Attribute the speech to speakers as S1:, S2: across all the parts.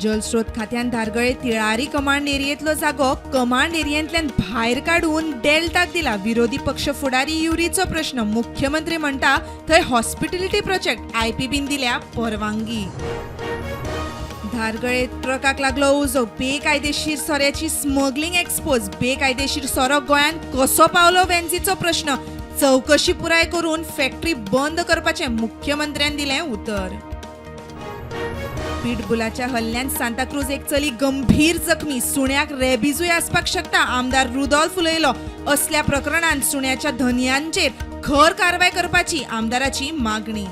S1: जलस्रोत खात्यान धारगळे तिळारी कमांड एरियेंतलो जागो कमांड एरियेंतल्यान भायर काडून डेल्टाक दिला. विरोधी पक्ष फुडारी युरीचो प्रश्न. मुख्यमंत्री म्हणटा थंय हॉस्पिटलिटी प्रोजेक्ट आयपीबीन दिल्या परवानगी. धारगळे ट्रकाक लागलो उजो. बेकायदेशीर सोऱ्याची स्मगलिंग एक्सपोज. बेकायदेशीर सोरो गोंयांत कसो पावलो वेन्झीचो प्रश्न. चवकशी पुराय करून फॅक्टरी बंद करपाचें मुख्यमंत्र्यान दिलें उतर. पिटबुलाच्या हल्ल्यांत सांताक्रूज एक चली गंभीर जखमी. सुण्याक रेबीजूय आसपाक शकता. आमदार रुदोल्फ उलयलो. असल्या प्रकरणांत सुण्याच्या धनयांचेर खर कारवाय करपाची आमदाराची मागणी.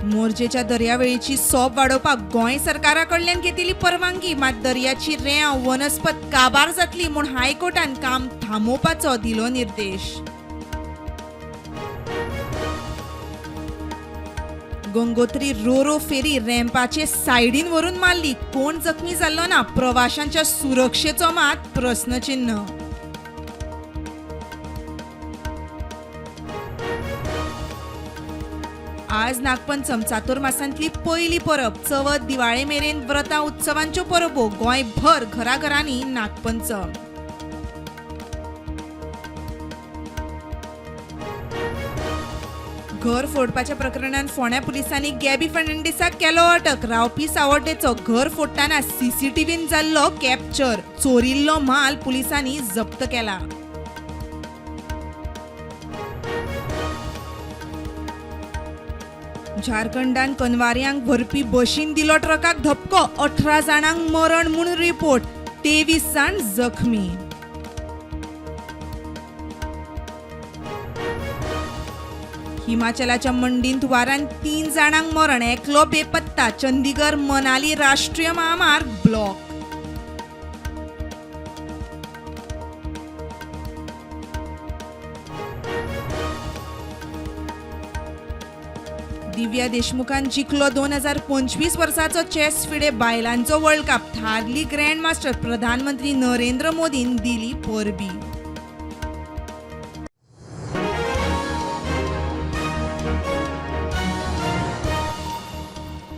S1: मोरजेच्या दर्यावेळेची सोब वाडोवपाक गोंय सरकारा कडल्यान घेतिल्ली परवानगी. मात दर्याची रेंव वनस्पत काबार जातली म्हूण हायकोर्टान काम थांबोवपाचो दिलो निर्देश. गंगोत्री रोरो फेरी रॅम्पाचे सायडीन व्हरून मारली. कोण जखमी जाल्लो ना. प्रवाशांच्या सुरक्षेचो मात प्रस्नचिन्ह. आज नागपंचम चातुर्मासांतली पयली परब. चवथ दिवाळे मेरेन व्रतां उत्सवांच्यो परबो. गोंयभर घराघरांनी नागपंचम. घर फोडपाच्या प्रकरणात फोंड्या पुलिसांनी गॅबी फर्नांडीसाक केलो अटक. रावपी सावड्डेचो घर फोडटना सीसीटीव्हीन जाल्लो कॅप्चर. चोरिल्लो माल पुलिसांनी जप्त केला. झारखंडान कनवारयांक व्हरपी बशीन दिलो ट्रकाक धपको. 18 जाणांक मरण म्हूण रिपोर्ट. 23 जाण जखमी. हिमाचलाच्या मंडींत हुंवारान 3 जाणांक मरण. एकलो बेपत्ता. चंदीगड मनाली राष्ट्रीय महामार्ग ब्लॉक. दिव्या देशमुखान जिखलो 2025 वर्साचो चेस फिडे बायलांचो वर्ल्ड कप. थारली ग्रँड मास्टर. प्रधानमंत्री नरेंद्र मोदीन दिली परबी.